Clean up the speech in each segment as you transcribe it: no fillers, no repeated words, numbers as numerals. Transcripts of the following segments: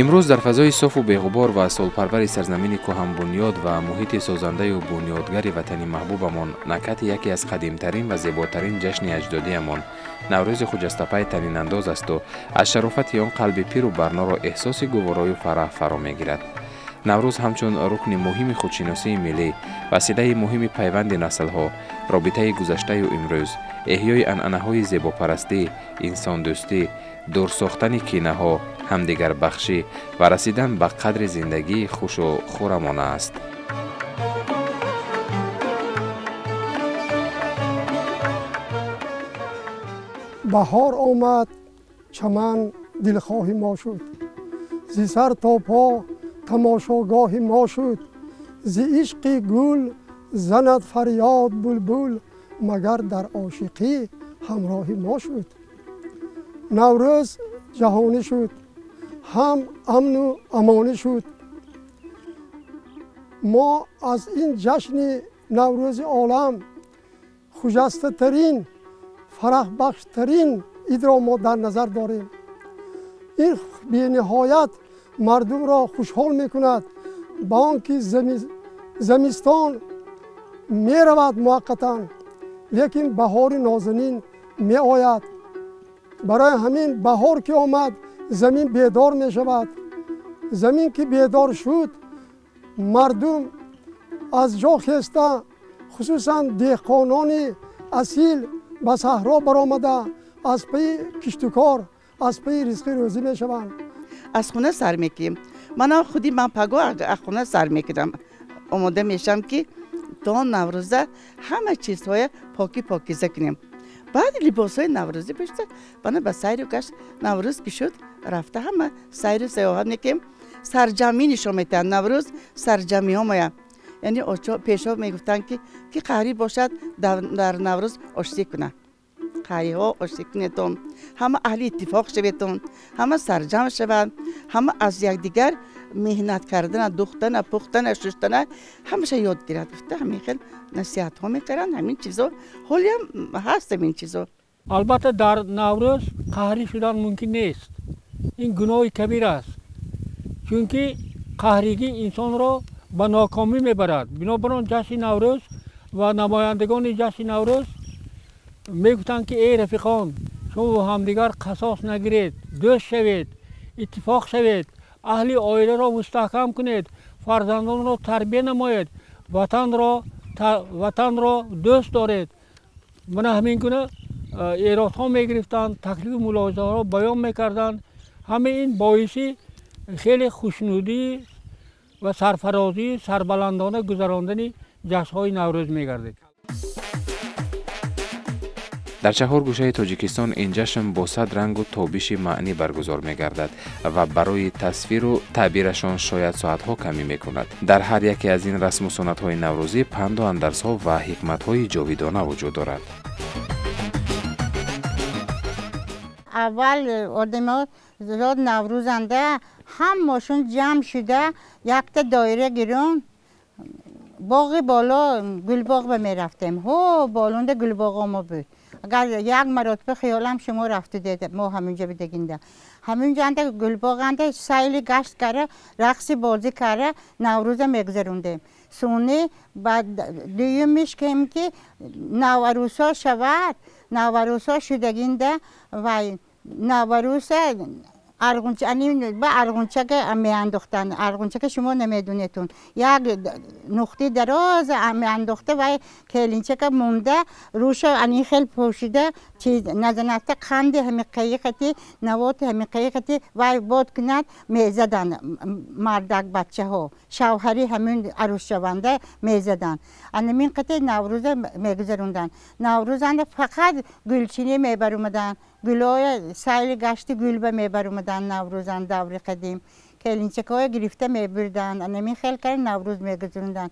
Имрӯз дар фазои софу беғубор ва солпарвари сарзамини кӯҳанбунёд ва муҳити созандаю бунёдгари ватани маҳбубамон накати яке аз қадимтарин ва зеботарин ҷашни аҷдодиамон Наврӯзи хуҷастапай танинандоз асту аз шарофати он қалби пиру барноро эҳсоси гуворою фараҳ фаро мегирад. Наврӯз ҳамчун рукни муҳими худшиносии миллӣ, василаи муҳими пайванди наслҳо, робитаи гузаштаю имрӯз, эҳёи анъанаҳои зебопарастӣ, инсондӯстӣ, дур сохтани кинаҳо, ҳамдигарбахшӣ ва расидан ба қадри зиндагии хушу хурамона аст. Баҳор омад, чаман дилхоҳи мо шуд, зи сар то по тамошогоҳи мо шуд, зи ишқи гул занад фарёд булбул, магар дар ошиқӣ ҳамроҳи мо шуд. Наврӯз ҷаҳонӣ шуд, ҳам амну амонӣ шуд. Мо аз ин ҷашни Наврӯзи олам хуҷастатарин, фараҳбахштарин идро мо дар назар дорем. Ин бениҳоят мардумро хушҳол мекунад, ба он ки зимистон меравад муваққатан, лекин баҳори нозанин меояд. Барои ҳамин баҳор ки омад, замин бедор мешавад. Замин ки бедор шуд, мардум аз ҷо хеста, хусусан деҳқонони асил ба саҳро баромада, аз пайи киштукор, аз пайи ризқи рӯзӣ мешаванд. Аз хона сар мекунем. Манам худи ман паго аз хона сар мекунам. Омода мешавам, ки то Наврӯза ҳама чизҳоя покӣ покиза кунем. Баъд либосҳои наврӯзӣ пӯшта, бана ба сайру гашт Наврӯз ки шуд, рафта ҳама сайру саёҳат мекунем. Сарҷамъӣ нишон метиҳанд. Наврӯз сарҷамъиҳо моя. Яъне пешҳо мегуфтанд, ки қаҳрӣ бошад, дар Наврӯз оштӣ кунад. Қаҳриҳо оштӣ кунедон, ҳама аҳли иттифоқ шаветон, ҳама сарҷамъ шаванд, ҳама аз якдигар меҳнат кардана, духтана, пухтана, шуштана ҳамаша ёд гирад. Гуфта ҳамин хел насиҳатҳо мекарданд, ҳамин чизо ҳолиам ҳаст ҳамин чизо. Албатта, дар Наврӯз қаҳрӣ шудан мумкин нест. Ин гуноҳи кабир аст, чунки қаҳригӣ инсонро ба нокомӣ мебарад. Бинобар он ҷашни Наврӯз ва намояндагони ҷашни Наврӯз мегуфтанд, ки эй рафиқон, шумо бо ҳамдигар қасос нагиред, дӯст шавед, иттифоқ шавед, аҳли оиларо мустаҳкам кунед, фарзандонро тарбия намоед, ватанро дӯст доред. Мана ҳамин гуна эродҳо мегирифтанд, таклифу мулоҳизаҳоро баён мекарданд. Ҳамаи ин боиси хеле хушнудӣ ва сарфарозӣ, сарбаландона гузарондани ҷашнҳои Наврӯз мегардид. Дар чаҳор гӯшаи Тоҷикистон ин ҷашн бо сад рангу тобиши маънӣ баргузор мегардад ва барои тасвиру таъбирашон шояд соатҳо камӣ мекунад. Дар ҳар яке аз ин расму суннатҳои наврӯзӣ панду андарсҳо ва ҳикматҳои ҷовидона вуҷуд дорад. Аввал одамо зод Наврӯзанда ҳамашон ҷамъ шуда якта доира гирон боғи боло гулбоғ ба мерафтем. Ҳо, болонда гулбоғо мо буд. Агар як маротиба хиёлам шумо рафтудед, мо ҳаминҷа бидагинда. Ҳаминҷанда гулбоғанда сайли гашт кара, рақси бозӣ кара, Наврӯза мегузарондем. Суни баъд дуюмиш кем ки наварӯсо шавад, наварӯсо шудагинда вай наварӯса ба арғунчака меандохтанд. Арғунчака шумо намедонедтун. Як нуқтаи дароз меандохта, вай келинчака монда, рӯша ани хел пӯшида, чиз назанатта қанди ҳамиқаи навоти ҳамиқаи вай бод кунад, мезаданд мардак бачаҳо. Шавҳари ҳамин арӯсшаванда мезаданд. Анамин қати Наврӯза мегузаронданд. Наврӯзанда фақат гулчинӣ мебаромаданд. Гулоя сайли гашти гулба мебаромаданд Наврӯзан даври қадим. Келинчакҳоя гирифта мебурданд. Анамин хел кара Наврӯз мегузаронданд.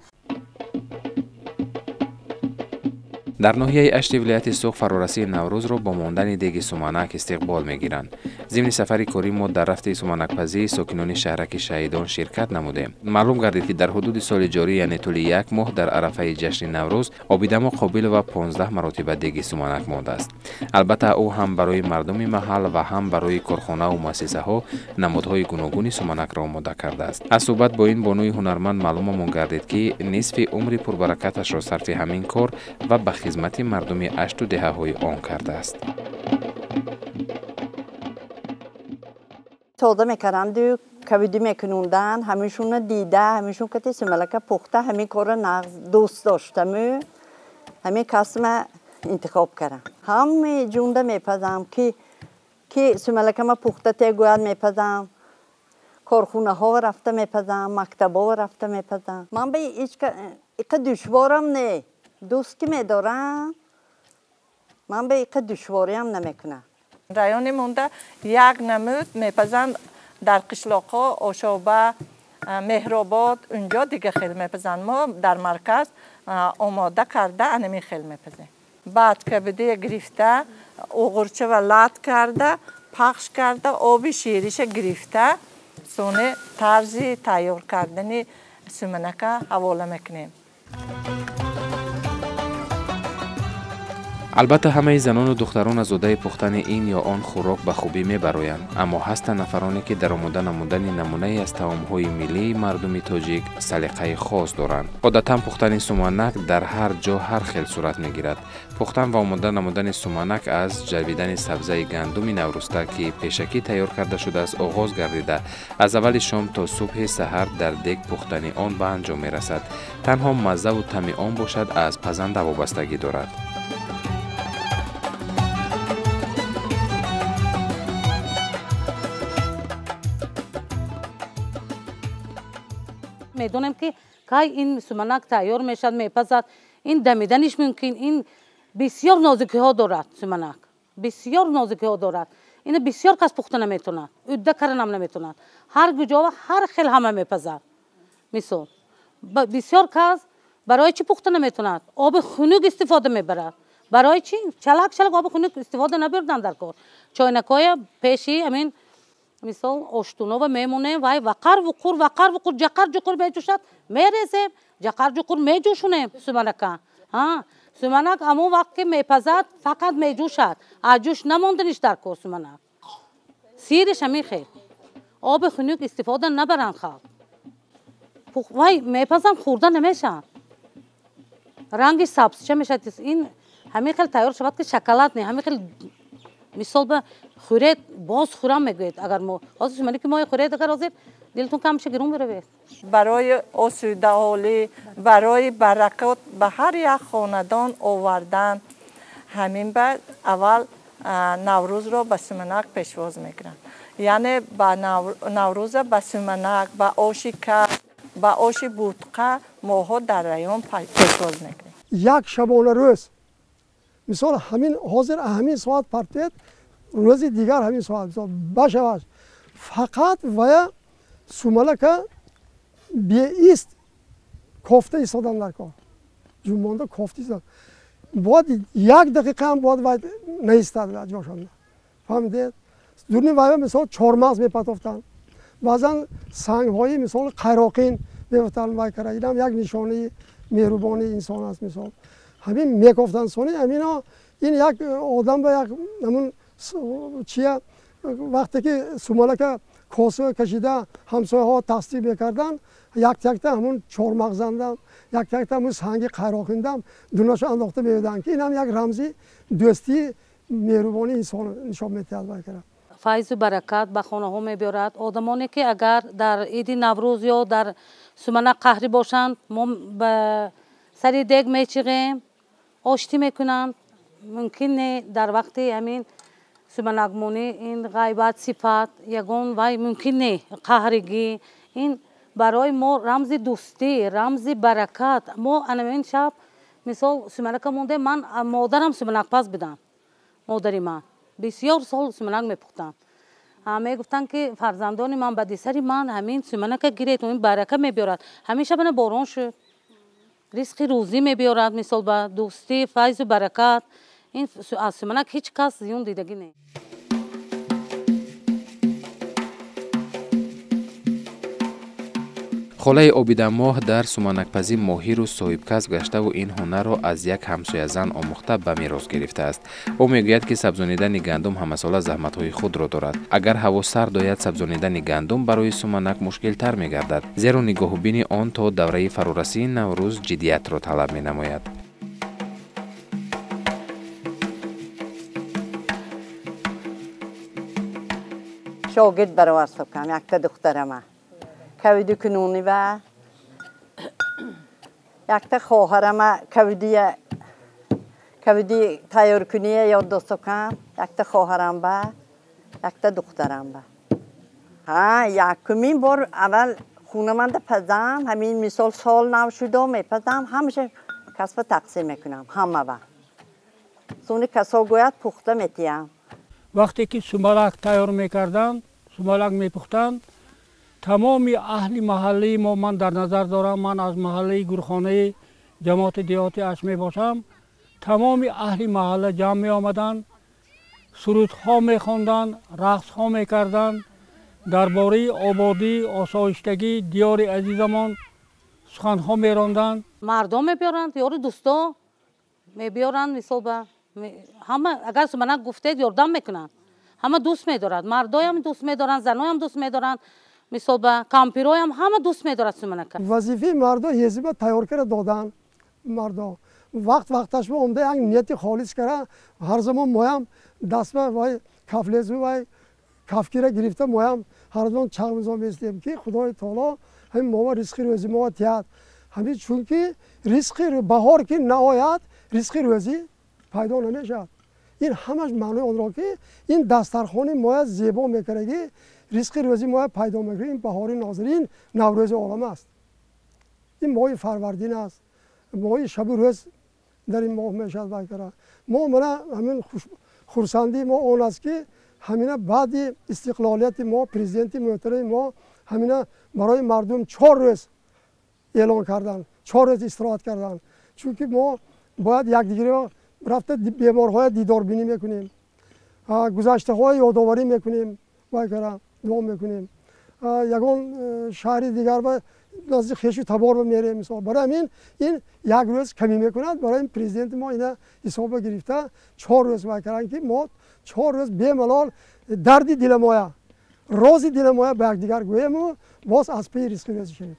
Дар ноҳияи Ашти вилояти Суғд фарорасии Наврӯзро бо мондани деги суманак истиқбол мегиранд. Зимни сафари корӣ мо дар рафти суманакпазии сокинони шаҳраки Шаҳидон ширкат намудем. Маълум гардид, ки дар ҳудуди соли ҷорӣ, яъне тӯли як моҳ дар арафаи ҷашни Наврӯз, Обидамо Қобилова 15 маротиба деги суманак мондааст. Албатта, ӯ ҳам барои мардуми маҳал ва ҳам барои корхонаву муассисаҳо намудҳои гуногуни суманакро омода кардааст. Аз суҳбат бо ин бонуи ҳунарманд маълумамон гардид, ки нисфи умри пурбаракаташро сарфи ҳамин кор ва ба хизмати мардуми Ашту деҳаҳои он кардааст. Тоза мекарданду кабудӣ мекунондан, ҳамешонро дида, ҳамешон кати сумалака пухта, ҳамин корро нағз дӯст доштаму ҳамин касбма интихоб кардам. Ҳамаи ҷунда мепазам, ки сумалакама пухта те гӯяд мепазам, корхонаҳо рафта мепазам, мактабҳо рафта мепазам. Ман ба иқа душворам не, дӯст ки медорам, ман ба иқа душвориам намекунам. Райони монда як намуд мепазанд дар қишлоқҳо, Ошоба, Меҳробод, унҷо дига хел мепазанд. Мо дар марказ омода карда анами хел мепазем. Баъд кабудия гирифта, оғурча ва лат карда, пахш карда, оби шириша гирифта, соне тарзи тайёр кардани суманака ҳавола мекунем. Албатта, ҳамаи занону духтарон аз одаи пухтани ин ё он хӯрок ба хубӣ мебароянд, аммо ҳастанд нафароне, ки дар омода намудани намунае аз таомҳои миллии мардуми тоҷик салиқаи хос доранд. Одатан пухтани суманак дар ҳар ҷо ҳар хел сурат мегирад. Пухтан ва омода намудани суманак аз ҷавидани сабзаи гандуми наврӯста, ки пешакӣ тайёр карда шудааст, оғоз гардида, аз аввали шом то субҳи саҳар дар дег пухтани он ба анҷом мерасад. Танҳо маззаву таъми он бошад аз пазанда вобастагӣ дорад. Медонем, ки кай ин суманак тайёр мешавад, мепазад. Ин дамиданиш мумкин, ин бисёр нозукиҳо дорад. Суманак бисёр нозукиҳо дорад. Ина бисёр кас пухта наметонад, удда карданам наметонад. Ҳар куҷо ҳар хел ҳама мепазад. Мисол, бисёр кас барои чӣ пухта наметонад? Оби хунук истифода мебарад. Барои чӣ? Чалак чалак оби хунук истифода набурдан дар кор. Чойнакҳоя пеши ҳамин мисол оштунова мемонем, вай вақар вуқур, вақар вуқур, ҷақар ҷуқур меҷӯшад, мерезем, ҷақар ҷуқур меҷӯшонем суманака. Суманак ҳамон вақт ки мепазад, фақат меҷӯшад, аз ҷӯш намонданиш дар кор. Суманак сириш ҳамин хел. Оби хунук истифода набаранд халқ. Вай мепазам, хӯрда намешавад, ранги сабзча мешавад. Ин ҳамин хел тайёр шавад, ки шоколад не, ҳамин хел мисол ба хӯред, боз хӯрам мегӯед. Агар мо ҳозир шумоне ки мои хӯред, агар ҳозир дилтон кам меша, гирун биравед. Барои осудаҳолӣ, барои баракот ба ҳар як хонадон овардан, ҳамин ба аввал Наврӯзро ба суманак пешвоз мекунанд. Яъне ба Наврӯза ба суманак, ба оши кар, ба оши бутқа моҳо дар район пешвоз мекунем. Як шабона рӯз, мисол, ҳамин ҳозир ҳамин соат партед, рӯзи дигар ҳамин соат, мисол, башаваш, фақат вая сумалака беист кофта истодан дар кор, ҷунбонда кофта истодан бояд, як дақиқаам бояд вай наистад ҷошонда, фаҳмидед? Дурни вая, мисол, чормағз мепатофтанд, баъзан сангҳои, мисол, қайроқин мефтанд. Вай кара, инам як нишонаи меҳрубонии инсон аст. Мисол, ҳамин мекофтанд, сони ҳамино ин як одам ба як ҳамун чия, вақте ки сумалака коса кашида ҳамсояҳо тасдиқ мекарданд, як якта ҳамун чормағзандам, як якта ҳамун санги қайроқиндам дунаша андохта меёданд, ки инам як рамзи дӯстии меҳрубонии инсон нишон медиҳад. Вай кара файзу баракат ба хонаҳо мебиёрад. Одамоне ки агар дар иди Наврӯз ё дар суманак қаҳрӣ бошанд, мо ба сари дег мечиғем, оштӣ мекунанд. Мумкин не дар вақти ҳамин суманакмонӣ ин ғайбат сифат ягон вай мумкин не, қаҳригӣ. Ин барои мо рамзи дӯстӣ, рамзи баракат. Мо анамин шаб, мисол, суманака мондем. Ман модарам суманакпаз будам, модари ман бисёр сол суманак мепухтанд. Мегуфтанд, ки фарзандони ман, баъди сари ман ҳамин суманака гиред, ин барака мебиёрад. Ҳамин шаб ана борон шуд. Ризқи рӯзӣ мебиёрад, мисол ба дӯстӣ, файзу баракат. Ин аз суманак ҳеҷ кас зиён дидагӣ не. Холаи Обидамоҳ дар суманакпазӣ моҳиру соҳибкасб гаштаву ин ҳунарро аз як ҳамсоязан омӯхта ба мерос гирифтааст. Ӯ мегӯяд, ки сабзонидани гандум ҳамасола заҳматҳои худро дорад. Агар ҳаво сард ояд, сабзонидани гандум барои суманак мушкилтар мегардад, зеро нигоҳубини он то давраи фарорасии Наврӯз ҷиддиятро талаб менамояд. Шогирд баровар сокам, якта духтарама. Кавиди кунуни ва якта хоҳарама кавиди тайёркуния ёд достокам, якта хоҳарам ба, якта духтарам ба. Ҳа, якумин бор аввал хунаманда пазам, ҳамин мисол сол нав шудо мепазам, ҳамаша касба тақсим мекунам, ҳама ба. Сони касо гӯяд пухта метиям. Вақте ки сумалак тайёр мекарданд, сумалак мепухтанд, тамоми аҳли маҳаллаи мо, ман дар назар дорам, ман аз маҳаллаи гурхонаи ҷамоати деҳоти Аш мебошам, тамоми аҳли маҳалла ҷамъ меомаданд, сурудҳо мехонданд, рақсҳо мекарданд, дар бораи ободӣ, осоиштагӣ диёри азизамон суханҳо меронданд. Мардон мебиёранд, ёру дӯсто мебиёранд, мисол ба ҳама агар суманак гуфтед ёрдам мекунанд. Ҳама дӯст медорад, мардоям дӯст медоранд, заноям дӯст медоранд. Мисол ба кампироям ҳама дӯст медорад суманака. Вазифаи мардо ҳезиба тайёр кара додан мардо. Вақт вақташ ба омда як нияти холис кара, ҳар замон моям даст ба вай кафлезу вай кафкира гирифта моям ҳар замон чағмизо местем ки Худои таоло ҳамин мома ризқи рӯзӣ мома тиҳад. Ҳамин чунки ризқи баҳор ки наояд, ризқи рӯзӣ пайдо намешавад. Ин ҳамаш маънои онро ки ин дастархони моя зебо мекардаги, ризқи рӯзӣ моя пайдо мекунад. Ин баҳори нозирин Наврӯзи олам аст. Ин моҳи фарвардин аст, моҳи шабу рӯз дар ин моҳ мешавад вайкара. Мо мана ҳамин хурсандии мо он аст ки ҳамина баъди истиқлолияти мо президенти муҳтарами мо ҳамина барои мардум 4 рӯз эълон карданд, 4 рӯз истироҳат карданд. Чунки мо бояд якдигариро рафта беморҳоя дидорбинӣ мекунем, гузаштаҳоя ёдоварӣ мекунем, вайкара дуо мекунем. Ягон шаҳри дигар ба назди хешу табор мерем. Мисол барои ҳамин ин як рӯз камӣ мекунад. Барои ин президенти мо ина ҳисоба гирифта 4 рӯз вай карданд ки мо 4 рӯз бемалол дарди диламоя, рози диламоя ба якдигар гӯему боз аз паи ризқи рӯзӣ шавем.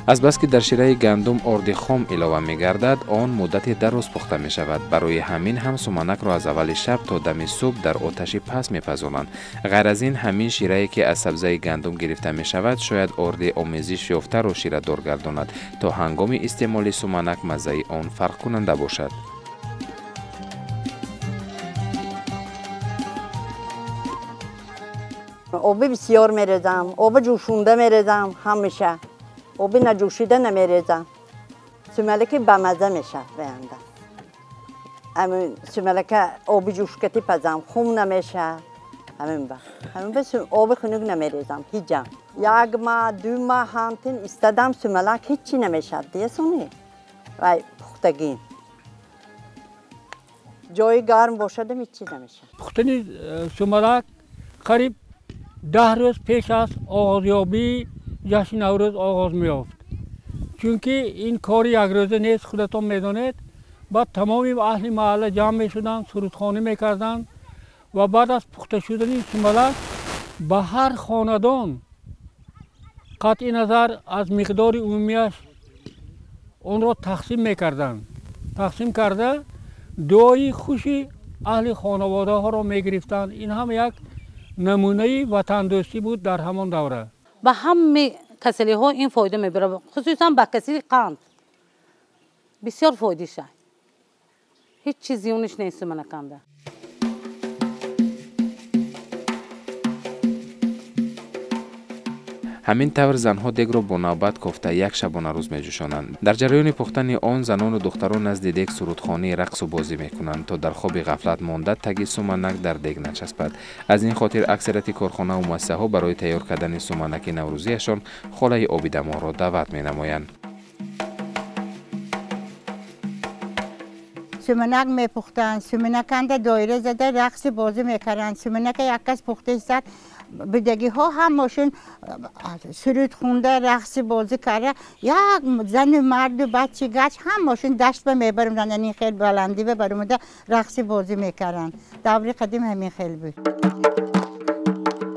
Азбаски дар шираи гандум орди хом илова мегардад, он муддати дароз пухта мешавад. Барои ҳамин ҳам суманакро аз аввали шаб то дами субҳ дар оташи паст мепазонанд. Ғайр аз ин, ҳамин ширае ки аз сабзаи гандум гирифта мешавад, шояд орди омезиш ёфтаро ширадор гардонад, то ҳангоми истеъмоли суманак маззаи он фарқкунанда бошад. Оби бисёр мерезам, оби ҷӯшонда мерезам ҳамеша. Оби наҷӯшида намерезам. Сумалаки бамаза мешавад баянда. Ҳамин сумалака оби ҷӯшкати пазам, хум намешавад. Ҳамин ба. Ҳамин ба оби хунук намерезам ҳеҷам. Як маҳ, 2 маҳ ҳамтин истадам сумалак ҳеҷ намешавад. Диясони? Вай пухтагин. Ҷои гарм бошадам ҳеҷ намешавад. Пухтани сумалак қариб 10 рӯз пеш аз оғозёбии ҷашни Наврӯз оғоз меёфт. Чунки ин кори якрӯза нест, худатон медонед. Баъд тамоми аҳли маҳалла ҷамъ мешуданд, сурудхонӣ мекарданд ва баъд аз пухта шудани сумалак ба ҳар хонадон қатъи назар аз миқдори умумиаш онро тақсим мекарданд. Тақсим карда дуои хуши аҳли хонаводаҳоро мегирифтанд. Ин ҳам як намунаи ватандӯстӣ буд дар ҳамон давра. Ба ҳамаи касалиҳо ин фоида мебарад, хусусан ба касали қанд бисёр фоидаша. Ҳеҷ чиз зиёниш нест суманаканда. Ҳамин тавр занҳо дегро бо навбат кофта як шабонарӯз меҷӯшонанд. Дар ҷараёни пухтани он занону духтарон назди дег сурудхонӣ, рақсу бозӣ мекунанд, то дар хоби ғафлат монда таги суманак дар дег начаспад. Аз ин хотир аксарияти корхонаву муассисаҳо барои тайёр кардани суманаки наврӯзиашон холаи Обидамоҳро даъват менамоянд. Суманак мепухтанд, суманаканда доира зада рақси бозӣ мекарданд. Суманака як кас пухта истад, бидагиҳо ҳамашон суруд хунда рақси бозӣ карда, як зану марду бачи гач ҳамашон дашт ба мебаромаданд, яъне хел баландӣ ба баромада рақси бозӣ мекарданд. Даври қадим ҳамин хел буд.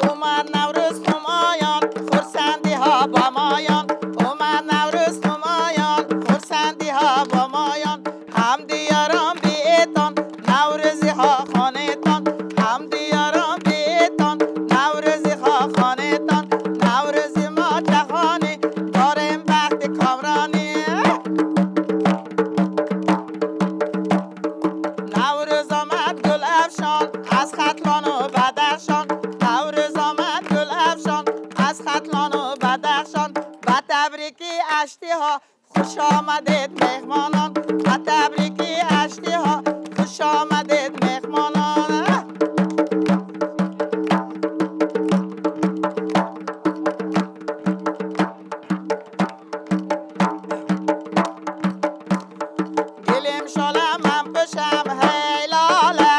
Омад Наврӯз ҳумоён, хурсандиҳо бо моён. Омад Наврӯз ҳумоён, хурсандиҳо бо моён. Ҳамдиёрон биетон, наврӯзиҳо хонетон. Ҳамдиёрон биетон, наврӯзиҳо хонетон. Наврӯзи мо ҷаҳонӣ, дорем бахти комронӣ. Наврӯз омад гулафшон, аз Хатлону Бадахшон. Наврӯз омад гулафшон, аз Хатлону Бадахшон. Ба табрики аштиҳо хуш омадед меҳмонон. Ба табрики аштиҳо хуш омадед меҳмонон. Гилем шола ман пӯшам, ҳей лола,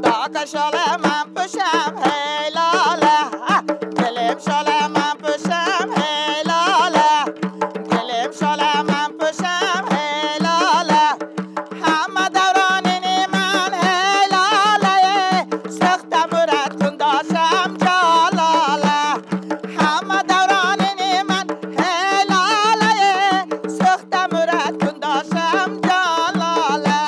дока шола ман пӯшам, ҳей лола. Гилем шола ман пӯшам, ҳей лола, гилем шола ман пӯшам, ҳей лола. Ҳама давронини ман, ҳей лола, сӯхта мурад кундошам ҷалола. Ҳама давронини ман, ҳей лола, сӯхта мурад кундошам ҷалола.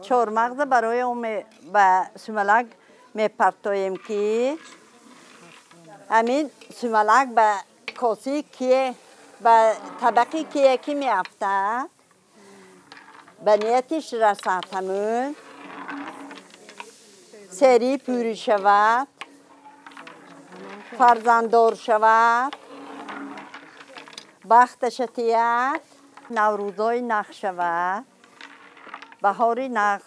Чормағза барои он ба сумалак мепартоем, ки ҳамин сумалак ба косии кие, ба табақи кие ки меафтад, ба ниятиш расад, ҳамун серӣ пурӣ шавад, фарзанддор шавад, бахташа тият, наврӯзои нах шавад, баҳори нах,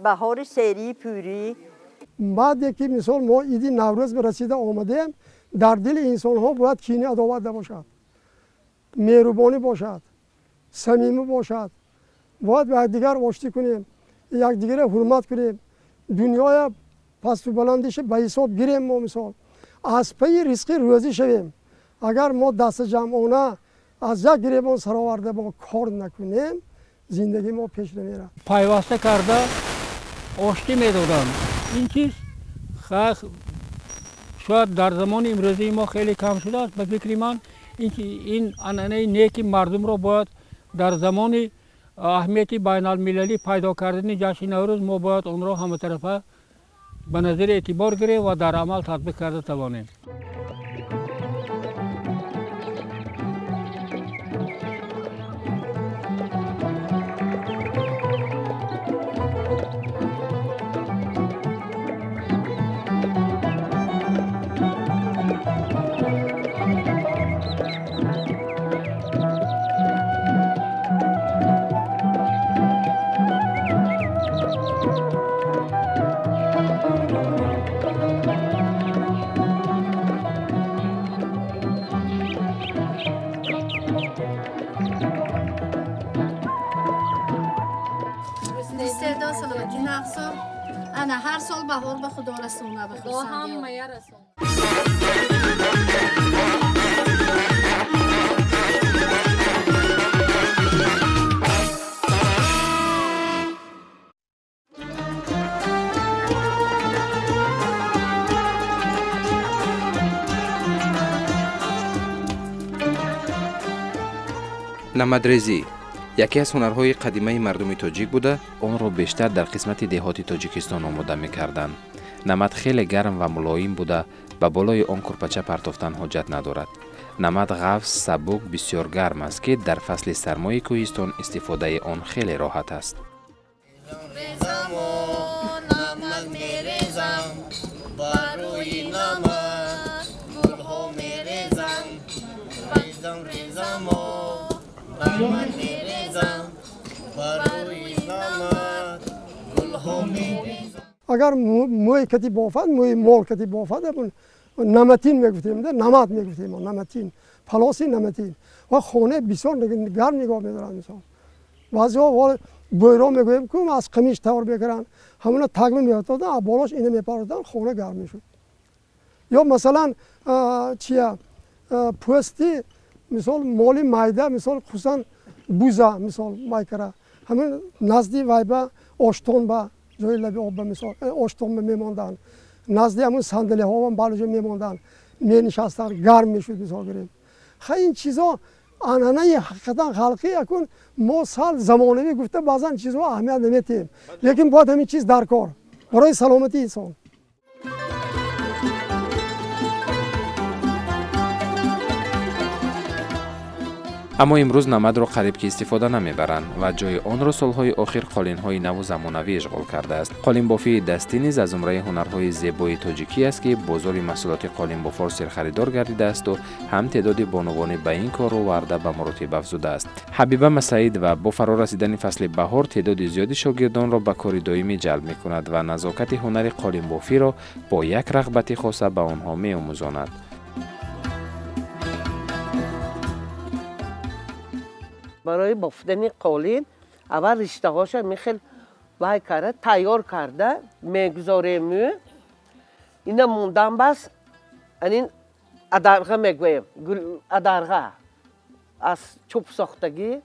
баҳори серии пурӣ. Баъде ки мисол мо иди Наврӯз расида омадем, дар дили инсонҳо бояд кини адоват набошад, меҳрубонӣ бошад, самимӣ бошад. Бояд ба якдигар оштӣ кунем, якдигарро ҳурмат кунем, дунёя пасту баландиша ба ҳисоб гирем. Мо мисол аз пайи ризқи рӯзӣ шавем. Агар мо дастаҷамъона аз як гиребон сароварда мо кор накунем, зиндагии мо пеш намерад. Пайваста карда оштӣ медоданд. Ин чиз шояд дар замони имрӯзии мо хеле кам шудааст. Ба фикри ман ин анъанаи неки мардумро бояд дар замони аҳамияти байналмилалӣ пайдо кардани ҷашни Наврӯз мо бояд онро ҳаматарафа ба назари эътибор гирем ва дар амал татбиқ карда тавонем. Ана ҳар сол баҳор ба Худо расона, ба хурсандӣ. Намадрезӣ яке аз ҳунарҳои қадимаи мардуми тоҷик буда, онро бештар дар қисмати деҳоти Тоҷикистон омода мекарданд. Намад хеле гарм ва мулоим буда, ба болои он курпача партофтан ҳоҷат надорад. Намад ғафз, сабук, бисёр гарм аст, ки дар фасли сармои кӯҳистон истифодаи он хеле роҳат аст. рӯи намат гулҳо мерезам, резам резамо бар ман мерезам, бар рӯи намат гулҳо мерезам. Агар мӯи кати бофад, мӯи мол кати бофад, наматин мегуфтем, намат мегуфтем, наматин, палоси наматин. Ва хона бисёр гарм нигоҳ медоранд. Мисол баъзеҳо бӯйро мегӯем ку аз қамиш тавр мекунанд, ҳамона тагма меотоданд, аз болош ина мепароданд, хона гарм мешуд. Ё масалан чия пӯсти мисол моли майда, мисол хусусан буза, мисол майкара, ҳамин назди вайба оштонба, ҷои лаби обба, мисол оштонба мемонданд, назди ҳамун сандалиҳо балҷо мемонданд, менишастанд, гарм мешуд. Мисол гирем, ха ин чизо анъанаи ҳақиқатан халқӣ. Якун мо сал замонавӣ гуфта баъзан чизҳо аҳамият наметиҳем, лекин бояд ҳамин чиз дар кор барои саломатии инсон. Аммо имрӯз намадро қариб ки истифода намебаранд ва ҷои онро солҳои охир қолинҳои наву замонавӣ ишғол кардааст. Қолинбофии дастӣ низ аз зумраи ҳунарҳои зебои тоҷикӣ аст, ки бозори маҳсулоти қолинбофор серхаридор гардидаасту ҳам теъдоди бонувоне ба ин кор рӯварда ба маротиб афзудааст. Ҳабиба Масаидова бо фаро расидани фасли баҳор теъдоди зиёди шогирдонро ба кори доимӣ ҷалб мекунад ва назокати ҳунари қолинбофиро бо як рағбати хоса ба онҳо меомӯзонад. Барои бофтани қолин аввал риштаҳоша михел вай карда тайёр карда мегузорем. Ина мондан бас анин адарға мегӯем, адарға аз чӯб сохтагӣ,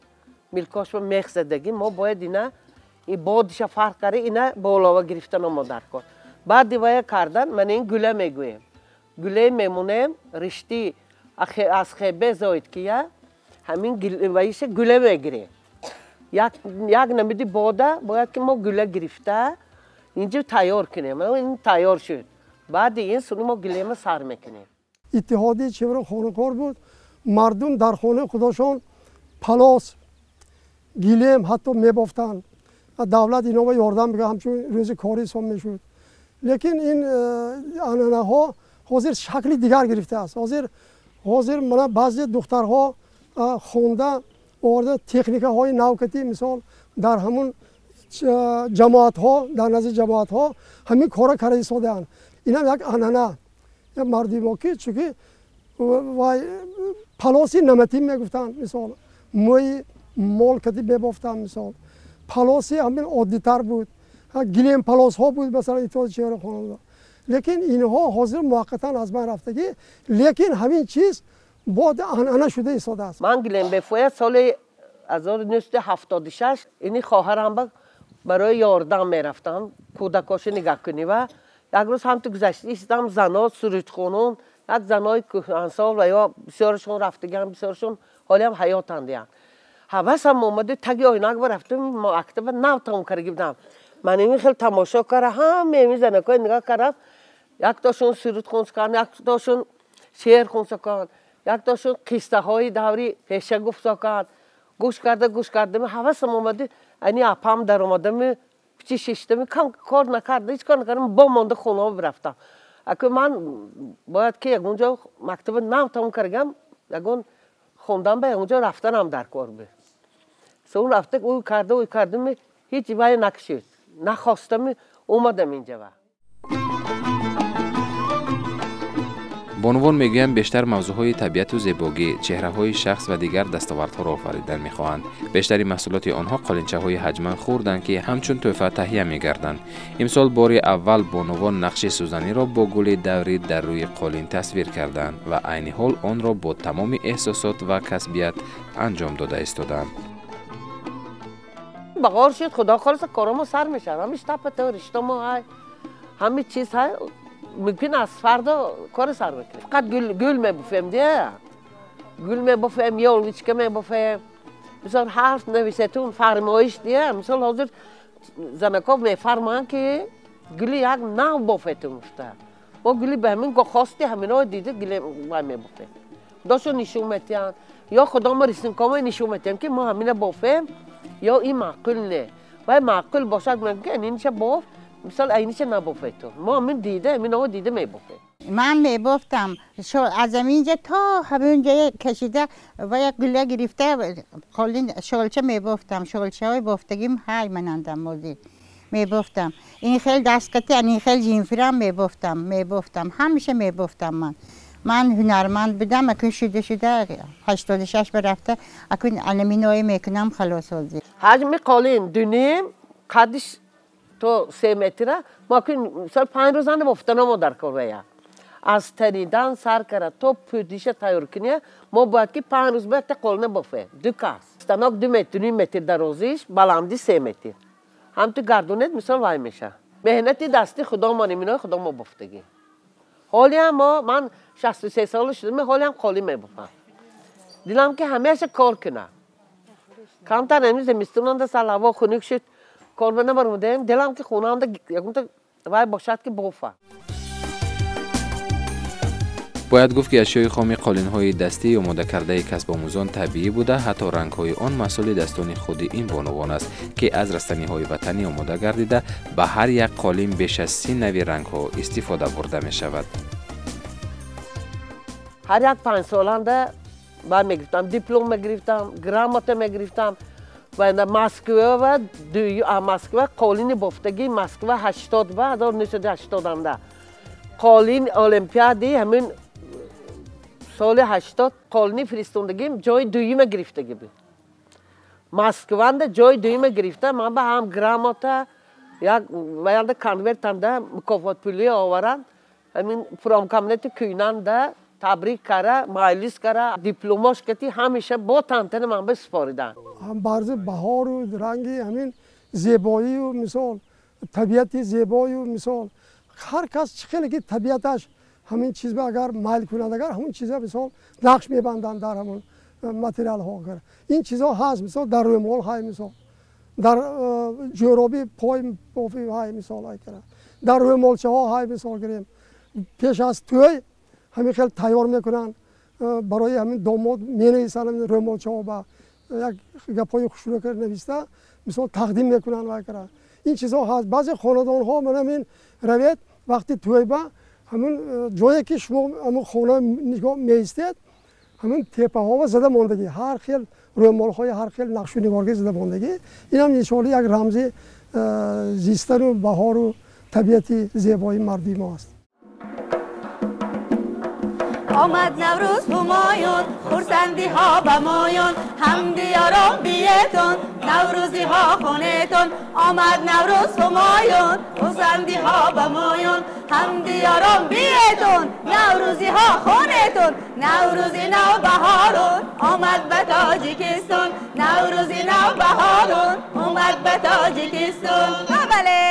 милкошба мех задагӣ. Мо бояд ина бодиша фарқ карда ина болова гирифтан мо дар кор. Баъди вая кардан мана ин гула мегӯем, гуле мемонем, ришти аз хебе зоид кия ҳамин ваиша гула мегирем. Як намуди бода бояд ки мо гула гирифта инҷо тайёр кунем. Ин тайёр шуд, баъди ин суни мо гулема сар мекунем. Иттиҳоди чевро хонакор буд, мардум дар хонаи худошон палос, гилем ҳатто мебофтанд. Давлат инова ёрдам мекард, ҳамчун рӯзи корӣ ҳисоб мешуд. Лекин ин анъанаҳо ҳозир шакли дигар гирифтааст. Ҳозир мана баъзе духтарҳо хонда оварда техникаҳои навкатӣ, мисол дар ҳамун ҷамоатҳо, дар назди ҷамоатҳо ҳамин кора карда истодаанд. Инам як анъана мардуми мо ки чунки вай палоси наматин мегуфтанд, мисол мӯи мол кати мебофтанд, мисол палоси ҳамин оддитар буд, гилем палосҳо буд, масалан иттиҳоди чевра хонада. Лекин инҳо ҳозир муваққатан аз байн рафтагӣ, лекин ҳамин чиз бод анъана шуда истодааст. Ман гилембофия соли 1976 ини хоҳарам барои ёрдам мерафтам, кӯдакошо нигаҳ кунӣ. Ва як рӯз ҳамту гузашта истам, зано сурудхонон, як занои кӯҳансол ва ё бисёрашон рафтагиам, бисёрашон ҳолиам ҳаётанд. Ҳавасам омаду таги оинак рафтам, мактаба нав тамом карда будам. Ман ин хел тамошо кара, ҳама ин занакои нигоҳ кардам, яктошон суруд хонсакан, яктошон шеър хонсакан, яктошон қиссаҳои даври пеша гуфтсокан. Гӯш карда гӯш кардам, ҳавасам омаду ани апам даромадам, пичи шиштам, кам кор накарда, ҳеҷ кор накардам, бо монда хонаҳо бирафтам. Аку ман бояд ки ягон ҷо мактаба нав тамом кардагам, ягон хондан ба ягон ҷо рафтанам дар кор буд. Сон рафта ӯ карда ӯ кардам, ҳеҷ вай накашид, нахостам, омадам инҷа. Бонувон мегӯянд бештар мавзӯъҳои табиату зебогӣ, чеҳраҳои шахс ва дигар дастовардҳоро офаридан мехоҳанд. Бештари маҳсулоти онҳо қолинчаҳои ҳаҷман хурданд, ки ҳамчун тӯҳфа таҳия мегарданд. Имсол бори аввал бонувон нақши сӯзаниро бо гули даврӣ дар рӯи қолин тасвир карданд ва айни ҳол онро бо тамоми эҳсосот ва касбият анҷом дода истодаанд. Баҳор шуд, худо холаса коромо сар мешавад. Ҳамиш тапата риштамо ҳай, ҳами чиз ҳай, мумкин аз фардо кори сар мекунем. Фақат гул мебуфем, дия. Гул мебуфем, ёлочка мебуфем. Мисол ҳарф нависетун фармоиш, дия. Мисол ҳозир занаков мефармоянд ки гули як нав бофетун гуфта. Мо гули ба ҳамин хости ҳамино дида гуле вай мебуфем. Худошо нишон метиҳанд, ё худо мо рисункомо нишон метиҳем ки мо ҳамина бофем, ё ин маъқул не. Вай маъқул бошад, мегӯям ки инша боф, Мисол айниша набофед. Мо ҳамин дида, ҳамин ово дида мебофем. Ман мебофтам. Аз ҳаминҷа то ҳаминҷа кашида ва як гула гирифта қолин шолча мебофтам. Шолчаҳои бофтагим ҳай манандам мози. Мебофтам. Ин хел дасткати, ин хел жинфирам мебофтам, мебофтам. Ҳамеша мебофтам ман. Ман ҳунарманд будам, акун шуда шуда 86 ба рафта, акун аламиное мекунам халос ҳозир. Ҳаҷми қолин дуним қадиш то 3 метра, мо акун мисол 5 рӯзанда бофтанамо дар кор вая. Аз танидан сар кара то пӯдиша тайёр куния, мо бояд ки 5 рӯз ба якта қолина бофем. Ду кас. Станок 2 метр, 2 метр дарозиш, баланди 3 метр. Ҳам ту гардонед мисол вай меша. Меҳнати дасти худомон, иминои худомо бофтагӣ. Ҳолиам мо, ман 63 сола шудам, ҳолиам қолин мебофам. Дилам ки ҳамеша кор кунам. Камтар ҳамин зимистонанда сал ҳаво хунук шуд, кор набаромадем, дилам ки хонаамда ягонта вай бошад ки бофам. Бояд гуфт ки ашёи хоми қолинҳои дастии омодакардаи касбомӯзон табиӣ буда, ҳатто рангҳои он маҳсули дастони худи ин бонувон аст, ки аз растаниҳои ватанӣ омода гардида, ба ҳар як қолин беш аз 30 нави рангҳо истифода бурда мешавад. Ҳар як 5 соланда ман мегирифтам, диплом мегирифтам, грамота мегирифтам ва Москва ва Москва қолини бофтагии Москва 80 ба 1980-анда қолин олимпиади ҳамин соли 80 қолини фиристондагим ҷои дуюма гирифтагӣ буд. Москванда ҷои дуюма гирифта, ман ба ҳам грамота як ваянда конвертанда мукофотпулӣ оваранд. Ҳамин промкабинети кӯйнанда табрик кара, майлис кара, дипломош кати ҳамеша бо тантана ман ба супориданд. Ҳам барзи баҳору ранги ҳамин зебоию мисол табиати зебою мисол ҳар кас чӣ хеле ки табиаташ ҳамин чиз ба агар майл кунад, агар ҳамон чиза мисол нақш мебанданд дар ҳамон материалҳо. Ин чизҳо ҳаст, мисол дар рӯмол ҳай, мисол дар ҷӯроби пой бофи ҳай, мисол дар рӯмолчаҳо ҳай. Мисол гирем, пеш аз тӯй ҳамин хел тайёр мекунанд барои ҳамин домод, менависанд ҳамин рӯмолчаҳо ба як гапҳои хушрӯ нависта, мисол тақдим мекунанд вай кара. Ин чизҳо ҳаст. Баъзе хонадонҳо ман ҳамин равед, вақти тӯйба ҳамин ҷое ки шумо ҳамин хона нигоҳ меистед, ҳамин теппаҳо зада мондагӣ, ҳар хел рӯмолҳои ҳар хел нақшу нигоргӣ зада мондагӣ. Инам нишони як рамзи зистану баҳору табиати зебои мардуми мо аст. Омад Наврӯз ҳумоюн, хурсандиҳо ба моён, ҳамдиёрон биетон, наврӯзиҳо хонетон. Омад Наврӯз ҳумоюн, хурсандиҳо ба моён, ҳамдиёрон биетон, наврӯзиҳо хонетон. Наврӯзи нав баҳорун омад ба Тоҷикистон, Наврӯзи нав баҳорун омад ба Тоҷикистон. Бале.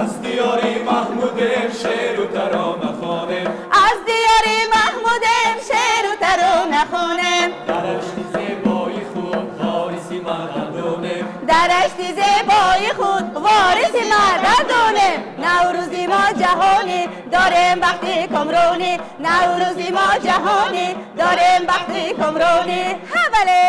Аз диёри Маҳмудем шеъру тарона хонем, аз диёри Маҳмудем шеъру тарона хонем, дар ашти зебои худ вориси мардадонем, дар ашти зебои худ вориси мардадонем. Наврӯзи мо ҷаҳонӣ дорем бахти комронӣ, Наврӯзи мо ҷаҳонӣ дорем бахти комронӣ. Ҳа, бале.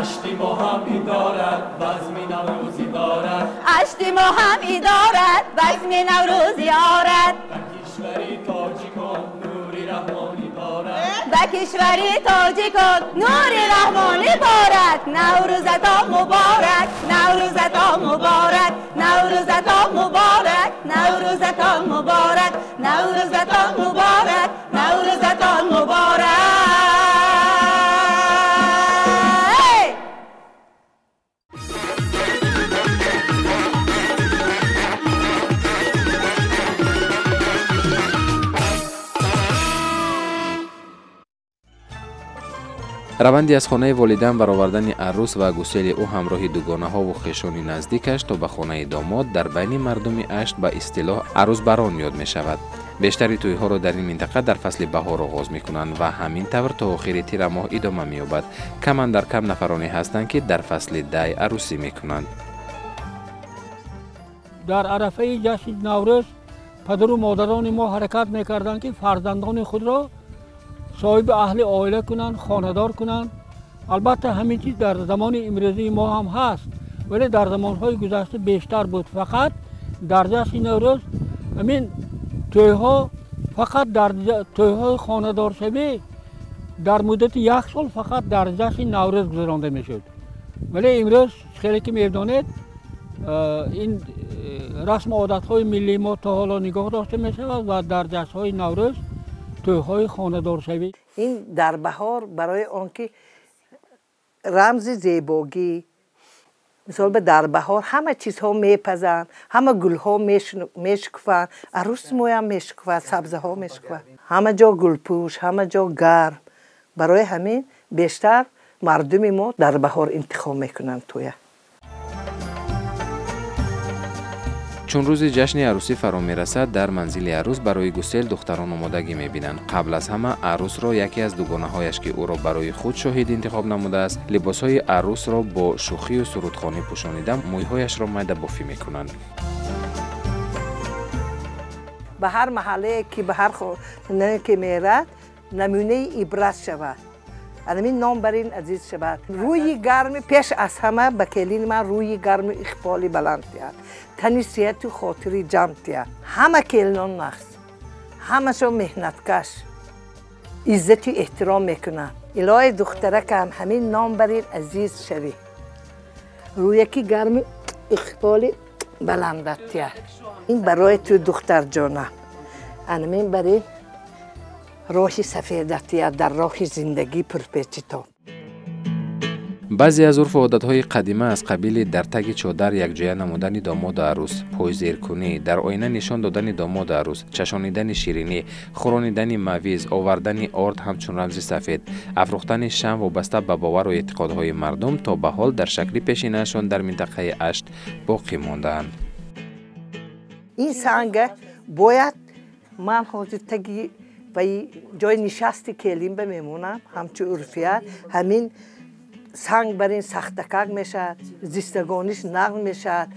Ашти мо ҳам идорад базми наврӯзӣ дорад, ашти мо ҳам идорад базми наврӯзӣ орад, ба кишвари тоҷикон нури раҳмонӣ борад, ба кишвари тоҷикон нури раҳмонӣ борад. Наврӯзатон муборак, Наврӯзатон муборак, Наврӯзатон муборак, Наврӯзатон муборак, Наврӯзатон муборак, Наврӯзатон муборак. Раванди аз хонаи волидан баровардани арӯс ва гусели ӯ ҳамроҳи дугонаҳову хешони наздикаш то ба хонаи домод дар байни мардуми Ашт ба истилоҳ арӯсбарон ёд мешавад. Бештари тӯйҳоро дар ин минтақа дар фасли баҳор оғоз мекунанд ва ҳамин тавр то охири тирамоҳ идома меёбад. Кам андар кам нафароне ҳастанд, ки дар фасли дай арӯсӣ мекунанд. Дар арафаи ҷашни Наврӯз падару модарони мо ҳаракат мекарданд, ки фарзандони худро соҳиби аҳли оила кунанд, хонадор кунанд. Албатта ҳамин чиз дар замони имрӯзии мо ҳам ҳаст, вале дар замонҳои гузашта бештар буд. Фақат дар ҷашни Наврӯз ҳамин тӯйҳо, фақат дар тӯйҳои хонадоршавӣ дар муддати як сол фақат дар ҷашни Наврӯз гузаронда мешуд. Вале имрӯз хеле ки медонед, ин расму одатҳои миллии мо то ҳоло нигоҳ дошта мешавад ва дар ҷашнҳои Наврӯз тӯйҳои хонадоршавӣ. Ин дар баҳор барои он ки рамзи зебогӣ, мисол дар баҳор ҳама чизҳо мепазанд, ҳама гулҳо мешукуфанд, арӯси моям мешукуфад, сабзаҳо мешукуфад, ҳама ҷо гулпӯш, ҳама ҷо гарм. Барои ҳамин бештар мардуми мо дар баҳор интихоб мекунанд тӯя. Чун рӯзи ҷашни арӯсӣ фаро мерасад, дар манзили арӯс барои гусел духтарон омодагӣ мебинанд. Қабл аз ҳама арӯсро яке аз дугонаҳояш, ки ӯро барои худ шоҳид интихоб намудааст, либосҳои арӯсро бо шӯхию сурудхонӣ пӯшонида, мӯйҳояшро майдабофӣ мекунанд. Ба ҳар маҳаллае ки ба ҳар хонае ки мерад, намунаи ибрат шавад. Ҳамин ном бар ин азиз шавад. Рӯи гарми пеш аз ҳама ба келини ман рӯи гарми иқболи баланд диҳад, тани сиҳату хотири ҷамъ диҳад. Ҳама келинон нағз, ҳамашон меҳнаткаш, иззату эҳтиром мекунанд. Илоҳи духтаракам ҳамин ном бар ин азиз шавӣ, рӯяки гарми иқболи баландат диҳад. Ин барои ту духтарҷонам, ҳамин бар ин роҳи сафедат диҳад дар роҳи зиндагӣ пурпечитоб. Баъзе аз урфу одатҳои қадима аз қабили дар таги чодар якҷоя намудани домоду арӯс, пойзеркунӣ, дар оина нишон додани домоду арӯс, чашонидани ширинӣ, хӯронидани мавиз, овардани орд ҳамчун рамзи сафед, афрӯхтани шам вобаста ба бовару эътиқодҳои мардум то ба ҳол дар шакли пешинаашон дар минтақаи Ашт боқӣ мондаанд. Ин санга бояд ман ҳозир таги ва ҷои нишасти келин ба мемонам, ҳамчун урфият ҳамин санг бар ин сахтакак мешавад, зистагониш нағм мешавад,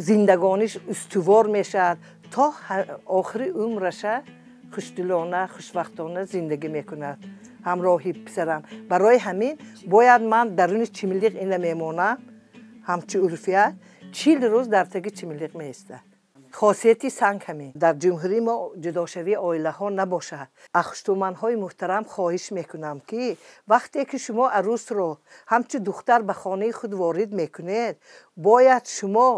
зиндагониш устувор мешавад, то охири умраша хушдилона, хушвақтона зиндагӣ мекунад ҳамроҳи писарам. Барои ҳамин бояд ман даруни чимилиқ ина мемонам, ҳамчун урфият 40 рӯз дар таги чимилиқ меистад. Хосияти санг ҳамин. Дар ҷумҳурии мо ҷудошавии оилаҳо набошад. Аз хуштуманҳои муҳтарам хоҳиш мекунам, ки вақте ки шумо арӯсро ҳамчун духтар ба хонаи худ ворид мекунед, бояд шумо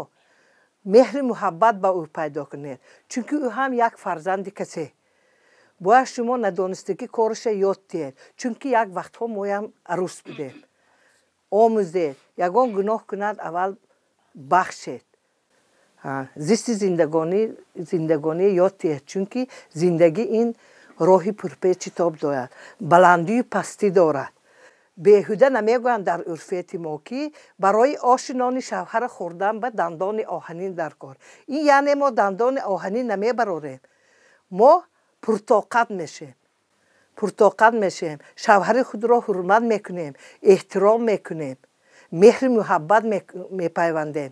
меҳри муҳаббат ба ӯ пайдо кунед, чунки ӯ ҳам як фарзанди касе. Бояд шумо надонистагӣ корша ёд диҳед, чунки як вақтҳо моям арӯс будем. Омӯзед, ягон гуноҳ кунад, аввал бахшед. Зисти зиндагонӣ ёд диҳед, чунки зиндагӣ ин роҳи пурпечи тоб дорад, баландию пастӣ дорад. Беҳуда намегӯянд дар урфияти мо, ки барои оши нони шавҳара хӯрдан ба дандони оҳанин дар кор. Ин яъне мо дандони оҳанин намебарорем, мо пуртоқат мешем, пуртоқат мешем, шавҳари худро ҳурмат мекунем, эҳтиром мекунем, меҳри муҳаббат мепайвандем,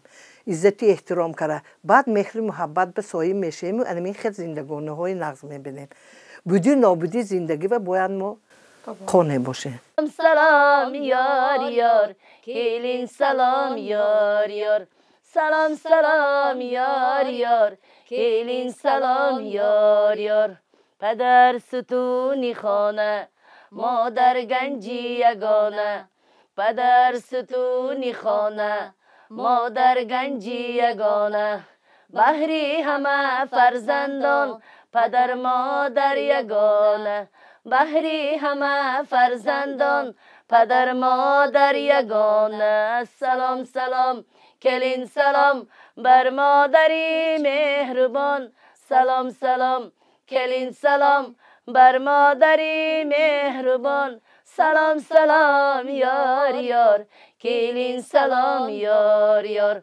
иззату эҳтиром кара, баъд меҳри муҳаббат ба соҳиб мешавем ва ҳамин хел зиндагониҳои нағз мебинем. Будӣ нобудӣ зиндагӣ ва бояд мо қонеъ бошем. Салом ёр ёр, келин салом ёр ёр, салом салом ёр ёр, келин салом ёр ёр. Падар сутуни хона, модар ганҷи ягона, падар сутуни хона, модар ганҷи ягона, баҳри ҳама фарзандон падар модар ягона, баҳри ҳама фарзандон падар модар ягона. Салом салом келин салом бар модари меҳрубон, салом салом келин салом бар модари меҳрубон, салом салом ёр ёр, келин салом ёр ёр,